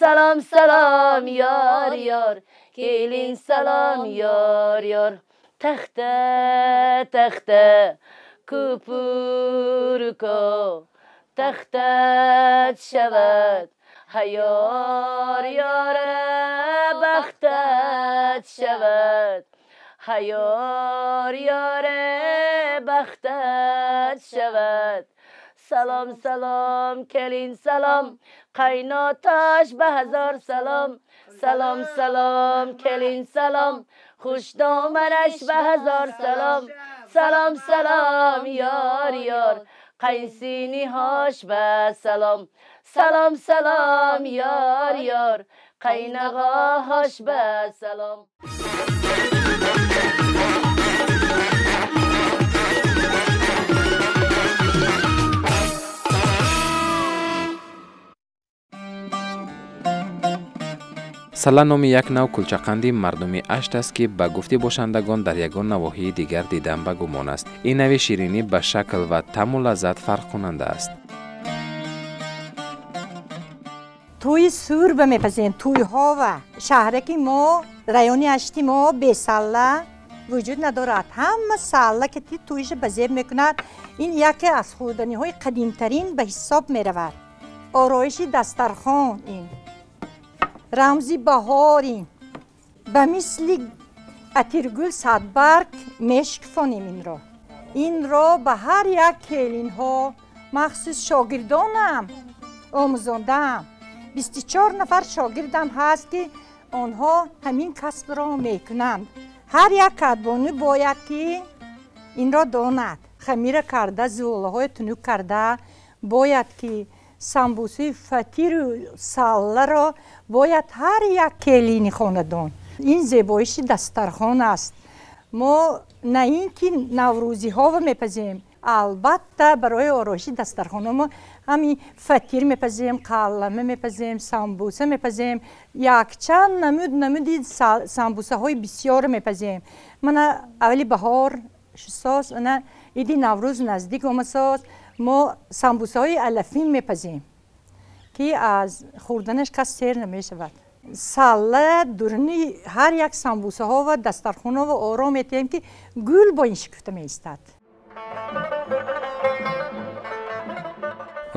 салом салом ёр ёр, келин салом ёр ёр. Тахта тахта кӯпурко тахтат шавад Ҳаёр ёра бахтат шавад, ҳаёр ёра бахтат шавад. Салом салом келин салом, қайноташ ба ҳазор салом. Салом салом келин салом, хушдоманаш ба ҳазор салом. Салом салом ёр ёр, қайнсиниҳош ба салом. Салом салом ёр ёр, қайнағоҳош ба салом. Салла номи як нав кулчақанди мардуми Ашт аст, ки ба гуфти бошандагон дар ягон навоҳии дигар дидан ба гумон аст. Ин нави ширинӣ ба шакл ва таъму лаззат фарқкунанда аст. Тӯи сур ба мепазем, тӯйҳова. Шаҳраки мо, райони Ашти мо бесалла вуҷуд надорад. Ҳама салла ки тӯиша ба зеб мекунад, ин яке аз хӯрданиҳои қадимтарин ба ҳисоб меравад. Ороиши дастархон ин рамзи баҳор ин. Ба мисли атиргул садбарг мешкфонем инро. Инро ба ҳар як келинҳо, махсус шогирдонам омӯзондаам. 24 нафар шогирдам ҳаст, ки онҳо ҳамин касбро мекунанд. Ҳар як кадбону бояд ки инро донад. Хамира карда, зулаҳои тунук карда, бояд ки самбусаи фатиру салларо бояд ҳар як келини хонадон. Ин зебоиши дастархон аст. Мо на ин ки наврӯзиҳоро мепазем, албатта барои ороиши дастархона мо ҳамин фатир мепазем, қаллама мепазем, самбуса мепазем, якчанд намуд намуди самбусаҳои бисёр мепазем. Мана аввали баҳор шусоз, ана иди Наврӯз наздик омасоз, мо самбусаҳои алафин мепазем, ки аз хӯрданаш кас сер намешавад. Салла дуруни ҳар як самбусаҳо ва дастархонаро ором метиҳем, ки гул бо ин шукуфта меистад.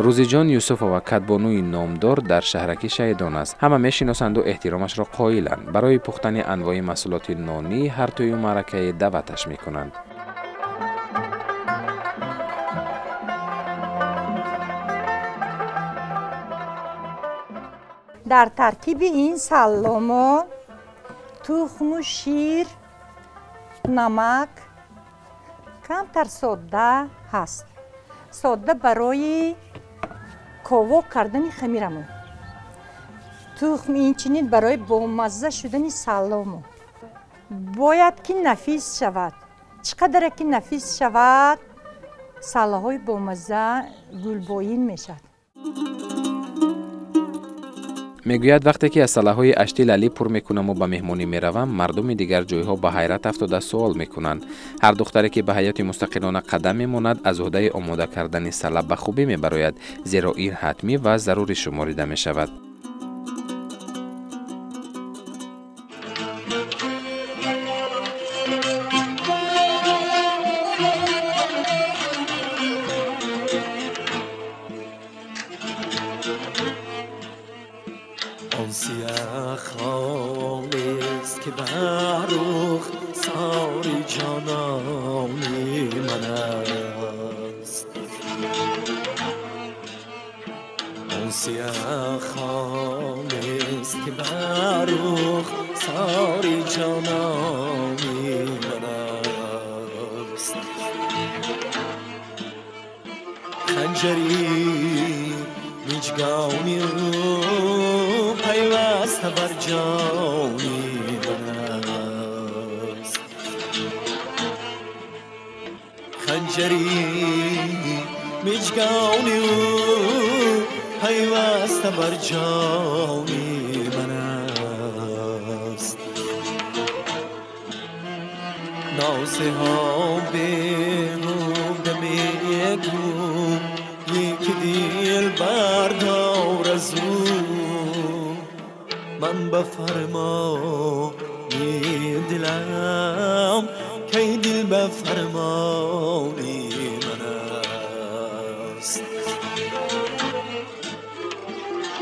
Рӯзиҷон Юсуфова кадбонуи номдор дар шаҳраки Шаҳидон аст. Ҳама мешиносанду эҳтиромашро қоиланд. Барои пухтани анвои маҳсулоти нонӣ ҳар тӯю маъракае даъваташ мекунанд. Дар таркиби ин салломо тухму шир, намак, камтар содда ҳаст. Содда барои ковок кардани хамирамон. Тухм инчунин барои бомазза шудани салломо. Бояд ки нафис шавад. Чӣ қадаре ки нафис шавад, саллаҳои бомазза гулбоин мешавад. Мегӯяд, вақте ки аз саллаҳои Ашти лалӣ пур мекунаму ба меҳмонӣ меравам, мардуми дигар ҷойҳо ба ҳайрат афтода суол мекунанд. Ҳар духтаре ки ба ҳаёти мустақилона қадам мемонад, аз ӯҳдаи омода кардани салла ба хубӣ мебарояд, зеро ин ҳатмӣ ва зарурӣ шуморида мешавад.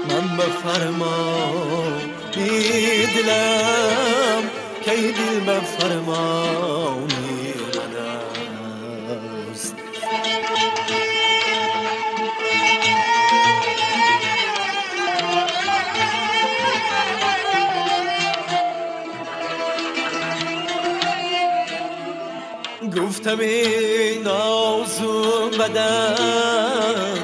من بفرمانی دلم کی دل بفرمانی من است. گفتم این نازو بدن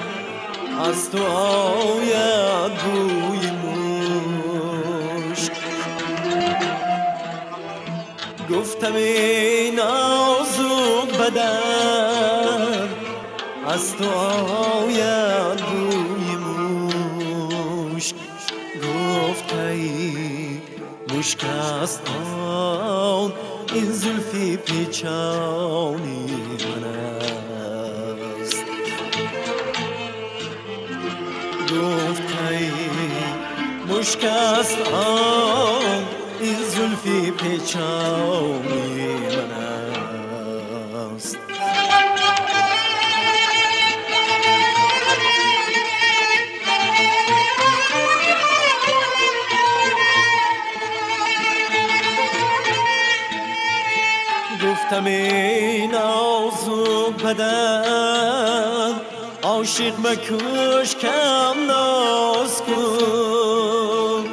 از تو آید بوی مشک، گفتم این نازو بدن از تو آید بوی مشک، گفت ای مشک است آن این زلفی پیچانی من است. گفت ای مشک است آن این زلفی پیچانی من است. گفتم ای نازو بدن عاشق مکش کم ناز کن،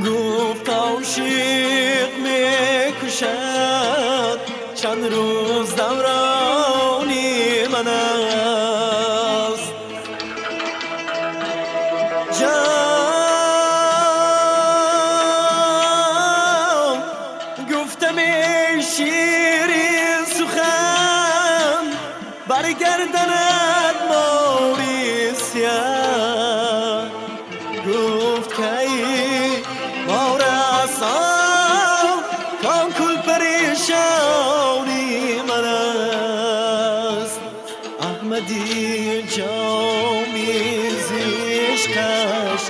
گفت عاشق میکشد چند روز دورانی من است. گفتم ای شیرین سخن برگردند ماری سیاه، گفت که ای مار عصا کان کل پریشانی من است. احمدی جامی ز عشقش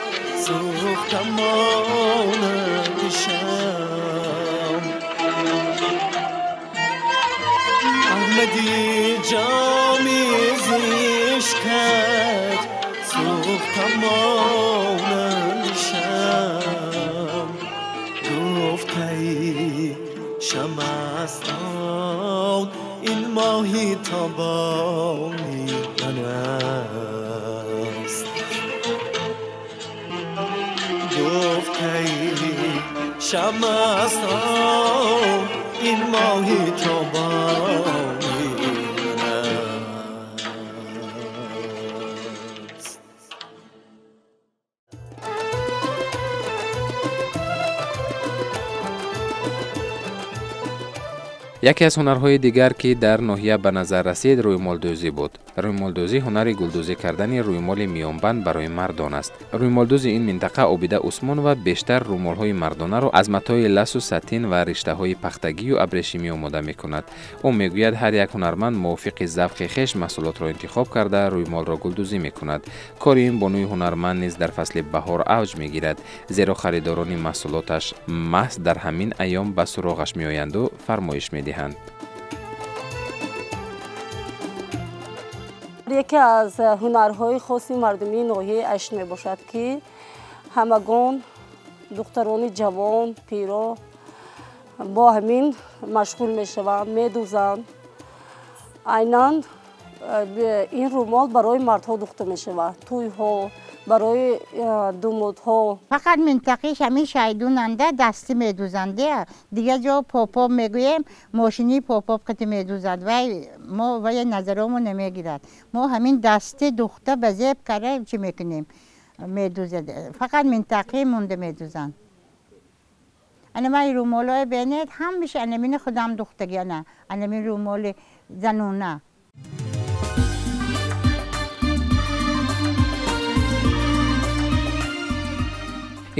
سوختم مانند شمع، احمدی جامی ز عشقت سوختم مانند شمع، گفت ای شمع است آن این ماهی تابانی من است. گفت ای شمع است آن این ماهی تابانی من است. яке аз ҳунарҳои дигар ки дар ноҳия ба назар расид рӯймолдӯзӣ буд. Рӯймолдӯзӣ ҳунари гулдӯзӣ кардани рӯймоли миёнбанд барои мардон аст. Рӯймолдӯзи ин минтақа Обида Усмонова бештар рӯмолҳои мардонаро аз матои ласу сатин ва риштаҳои пахтагию абрешимӣ омода мекунад. Ӯ мегӯяд ҳар як ҳунарманд мувофиқи завқи хеш маҳсулотро интихоб карда рӯймолро гулдӯзӣ мекунад. Кори ин бонуи ҳунарманд низ дар фасли баҳор авҷ мегирад, зеро харидорони маҳсулоташ маҳз дар ҳамин айём ба суроғаш меоянду фармоиш медиҳанд. Яке аз ҳунарҳои хоси мардумии ноҳияи Ашт мебошад, ки ҳамагон духтарони ҷавон, пиро бо ҳамин машғул мешаванд, медӯзанд. Айнан ин рӯмол барои мардҳо духта мешавад, тӯйҳо, барои думудҳо. Фақат минтақаи ҳамин шайдунанда дастӣ медӯзанд. Дигар ҷо попоп мегӯем, мошини попоп қати медӯзад, вай мо вай назаромо намегирад. Мо ҳамин дастӣ духта ба зеб карда чӣ мекунем, медӯзад. Фақат минтақаи монда медӯзанд. Ана ман рӯмолҳое бинед, ҳамаша анамини худам духтагӣ, ана анамин рӯмоли занона.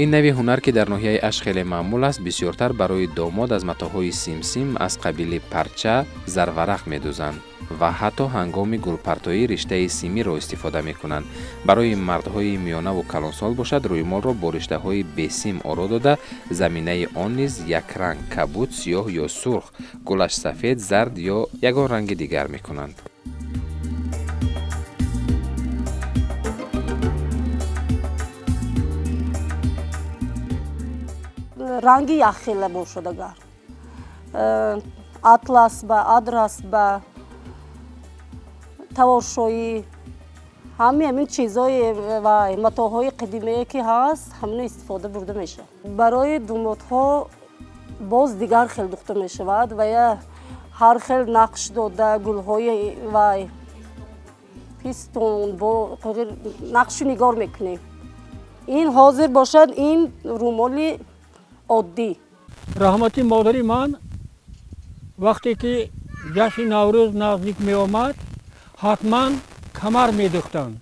Ин нави ҳунар ки дар ноҳияи Ашт хеле маъмул аст, бисёртар барои домод аз матоъҳои симсим аз қабили парча, зарварақ медӯзанд ва ҳатто ҳангоми гулпартоӣ риштаи симиро истифода мекунанд. Барои мардҳои миёнаву калонсол бошад, рӯймолро бо риштаҳои бесим оро дода, заминаи он низ якранг кабуд, сиёҳ ё сурх, гулаш сафед, зард ё ягон ранги дигар мекунанд. Ранги якхела бошад агар. Атлас ба, адрас ба, таворшоӣ, ҳамаи ҳамин чизҳои ва матоъҳои қадимае ки ҳаст, ҳамино истифода бурда мешавад. Барои думодҳо боз дигар хел духта мешавад ва я ҳар хел нақш дода, гулҳои вай пистон бо нақшу нигор мекунем. Ин ҳозир бошад ин румоли оддӣ. Раҳмати модари ман вақте ки ҷашни Наврӯз наздик меомад, ҳатман камар медухтанд.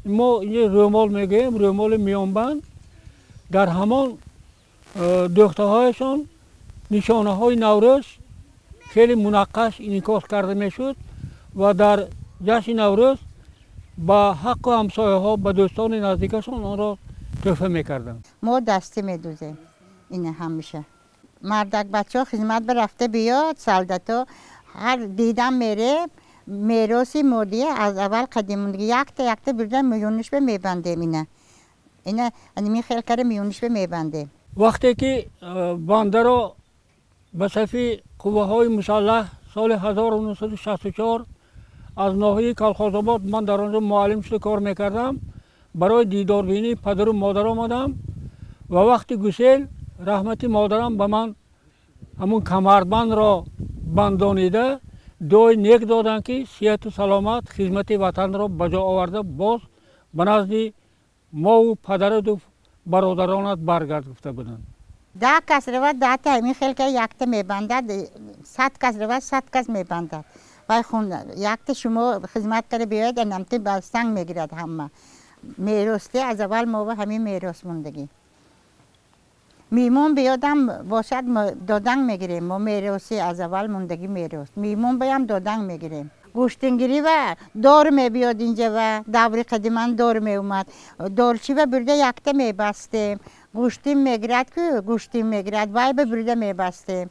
Мо инҷо рӯмол мегӯем, рӯмоли миёнбанд. Дар ҳамон духтаҳояшон нишонаҳои Наврӯз хеле мунаққаш инъикос карда мешуд ва дар ҷашни Наврӯз ба ҳаққу ҳамсояҳо, ба дӯстони наздикашон онро тӯҳфа мекарданд. Мо дастӣ медӯзем ина ҳамеша. Мардак бачаҳо хизмат ба рафта биёд, солдато ҳар дидам мерем, мероси моддия аз аввал қадим якта якта бурда миёнишба мебандем ина. Ина ани хел кара миёнишба мебандем. Вақте ки бандаро ба сафи қувваҳои мусаллаҳ соли 1964 аз ноҳияи Колхозобод ман дар он ҷо муаллим шуда кор мекардам, барои дидорбинии падару модар омадам ва вақти гусел раҳмати модарам ба ман ҳамун камарбандро бандонида дуои нек доданд, ки сиҳату саломат хизмати ватанро ба ҷо оварда боз ба назди мову падарату бародаронат баргард гуфта буданд. 10 кас равад, 10 та ҳамин хел ка якта мебандад, 100 кас равад, 100 кас мебандад. Вай хун якта шумо хизмат карда биёед, анамти ба санг мегирад ҳама. Меросте аз аввал мо ҳамин мерос мондагӣ. Меймон биёдам бошад, доданг мегирем. Мо мероси аз аввал мондагӣ мерос. Меймон биям доданг мегирем. Гӯштингирӣ ва дор мебиёд инҷа ва даври қадиман дор меомад. Дорчи ва бурда якта мебастем. Гӯштин мегирад ку, гӯштин мегирад, вай ба бурда мебастем.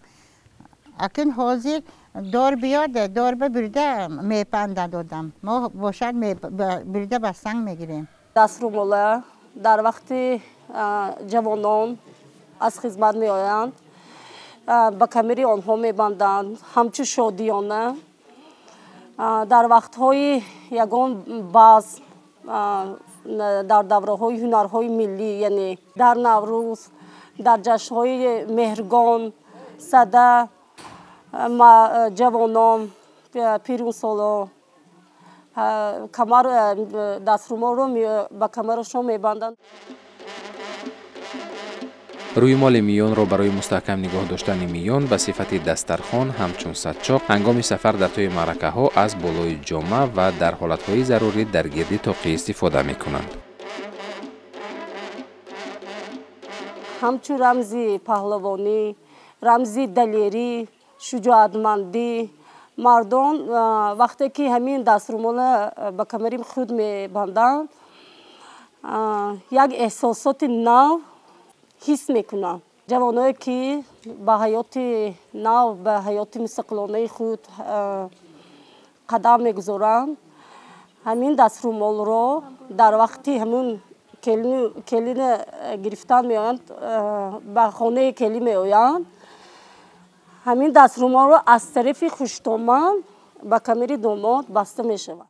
Акун ҳозир дор биёд, дор ба бурда мепандад одам. Мо бошад бурда ба санг мегирем. Даструмола дар вақти ҷавонон аз хизмат меоянд, ба камари онҳо мебанданд, ҳамчун шодиёна. Дар вақтҳои ягон базм, дар давраҳои ҳунарҳои миллӣ, яъне дар Наврӯз, дар ҷашнҳои Меҳргон, Сада, ҷавонон, пирунсоло камар даструмолро ба камарашон мебанданд. Рӯймоли миёнро барои мустаҳкам нигоҳ доштани миён ба сифати дастархон ҳамчун садчоқ ҳангоми сафар дар тӯи маъракаҳо аз болои ҷома ва дар ҳолатҳои зарурӣ дар гирди тоқӣ истифода мекунанд. Ҳамчун рамзи паҳлавонӣ, рамзи далерӣ, шуҷоатмандӣ, мардон вақте ки ҳамин даструмола ба камари худ мебанданд, як эҳсосоти нав ҳис мекунанд. Ҷавоное ки ба ҳаёти нав, ба ҳаёти мустақилонаи худ қадам мегузоранд, ҳамин даструмолро дар вақти ҳамун келина гирифтан меоянд, ба хонаи келин меоянд, ҳамин даструмолро аз тарафи хуштоман ба камари домод баста мешавад.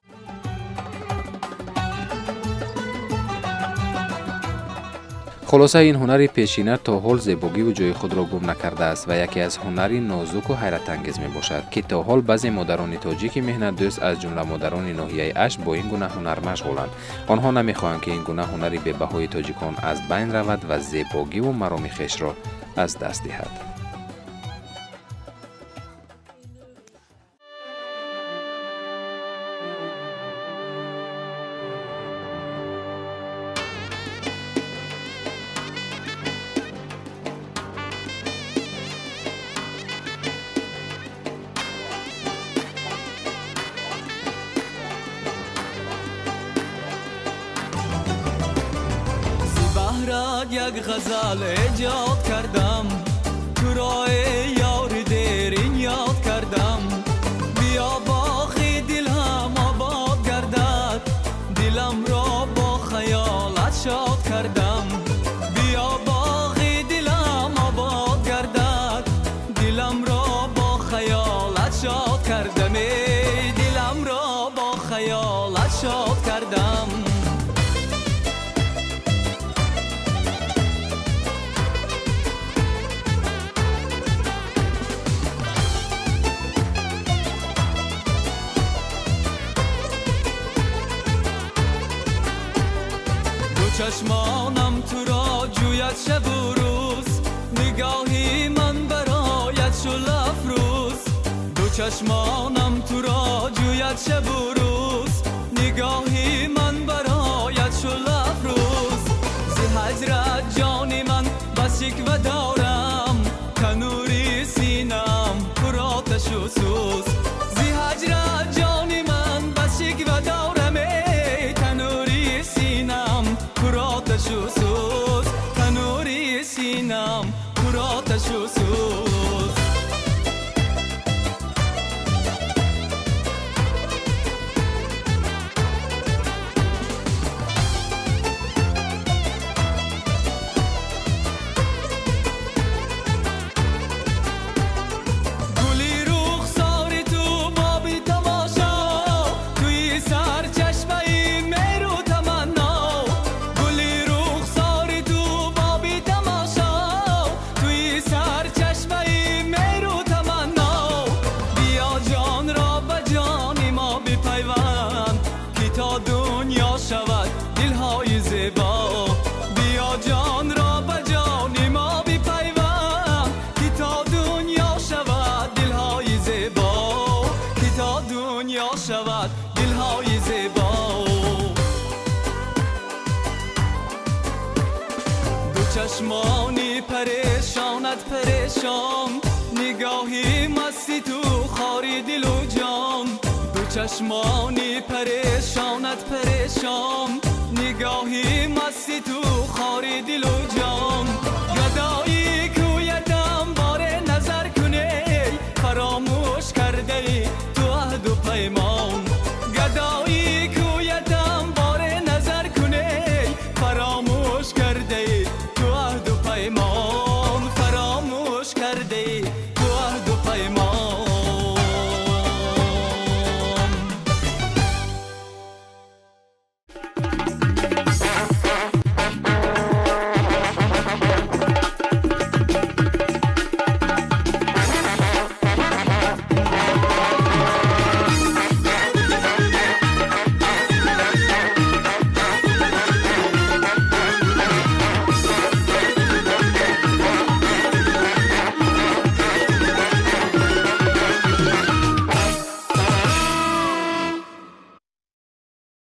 Хулоса, ин ҳунари пешина то ҳол зебогиву ҷои худро гум накардааст ва яке аз ҳунари нозуку ҳайратангез мебошад, ки то ҳол баъзе модарони тоҷики меҳнатдӯст, аз ҷумла модарони ноҳияи Ашт, бо ин гуна ҳунар машғуланд. Онҳо намехоҳанд, ки ин гуна ҳунари бебаҳои тоҷикон аз байн равад ва зебогиву мароми хешро аз даст диҳад. Як ғазал эҷод кардам, туро эй ёри дерин ёд кардам. Биё боғи дилам обод гардад, диламро бо хаёлат шод кардам. Биё боғи дилам обод جوید شب و روز، نگاهی من برایت شعله افروز. دو چشمانم تو را جوید شب و روز، نگاهی من برایت شعله افروز. ز هجرت جان من بس شکوه دارم، تنوری سینم پر آتش و سوز. ز هجرت جان من بس شکوه دارم، ای تنوری سینم پر آتش و سوز، تنوری سینم پر آتش و سوز. چشمانی پریشانت پریشان، نگاهی مستی تو خاری دل و جان. دو چشمانی پریشانت پریشان، نگاهی مستی تو خاری دل و جان.